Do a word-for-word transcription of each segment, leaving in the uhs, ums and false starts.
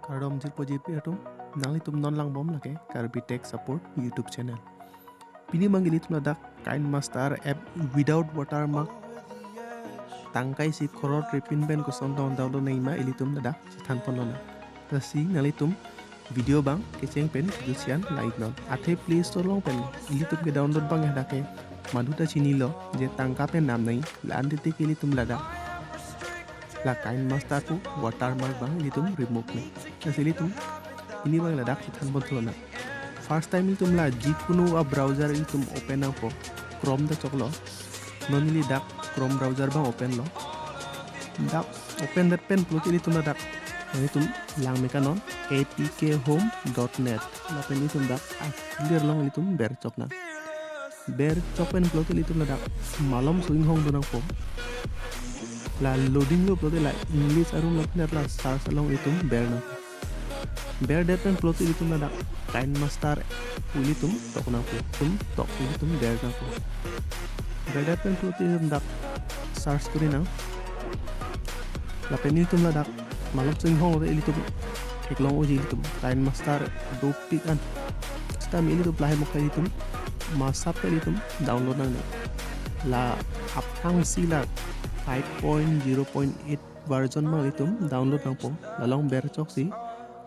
Kardom jirpo jirpi atum, nanglitum non langbom lake Karbi Tech Support YouTube channel. Pini abang ilitum ladak KineMaster app without watermark tangka isi crore repin pen koson down download nangjima ilitum ladak chethan ponlonang. Lasi nanglitum video abang kecheng pen jusian like non. Athe Play Store along pen ilitum ke download abang hadak ke maduta chinilo je tangka pen dam nangji, la-an titi ke ilitum ladak la KineMaster pu watermark abang ilitum remove nang. Lasi ilitum pini abang ladak chethan ponthu nang. First time ilitum la jikunu a browser ilitum open nangpo. Chrome ta choklo. Non ili dak Chrome browser abang open lo. Dak open det pen pulote ilitum ladak, ilitum lang mekanon A P K home dot net. Lapen ilitum dak a clear along ilitum berchok nang. Berchok pen pulote ilitum ladak malom so inghong do nangpo. La loading lo pulote la English arum lapen la search along ilitum ber nang. Ber det pen pulote ilitum ladak KineMaster pu ilitum tok nangpo. Ilitum tok, ilitum ber nangpo. Ber det pen pulote ilitum dak search kori nang. Lapen ilitum ladak malom so inghong lo ilitum theklong unji ilitum KineMaster dopik an. Sitame ilitum lahai mokha ilitum masap ta ilitum download nangne. La aphrangsi la five point zero point eight version abang ilitum download nangpo. La along berchok si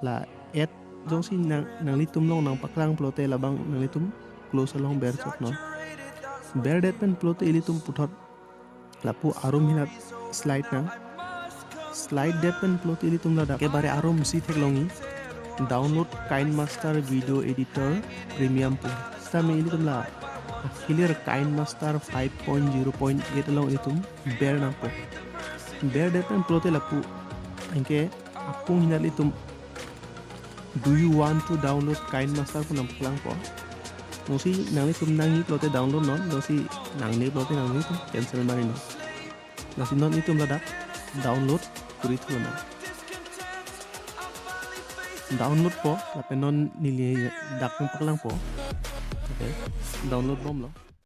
la app jongsi nang, nanglitum along nangpaklang pulote labang nanglitum close along berchok non. Ber det pen pulote ilitum puthot lapu arum hinat slide nang. Slide det pen pulote ilitum ladak kebare arum si theklongji, download KineMaster Video Editor Premium pu. Sitame ilitum la clear KineMaster five point zero point eight along ilitum ber nangpo. Ber det pen pulote lapu anke akung hinat ilitum "Do you want to download KineMaster?" pu nangpaklangpo. Jongsi nanglitum nangji pulote download non, jongsi nangne pulote nangne ilitum cancel mari non. Lasi non ilitum ladak download kori thu nang. Download po, lapen non neli dak nangpaklangpo. Okay, download bomlo.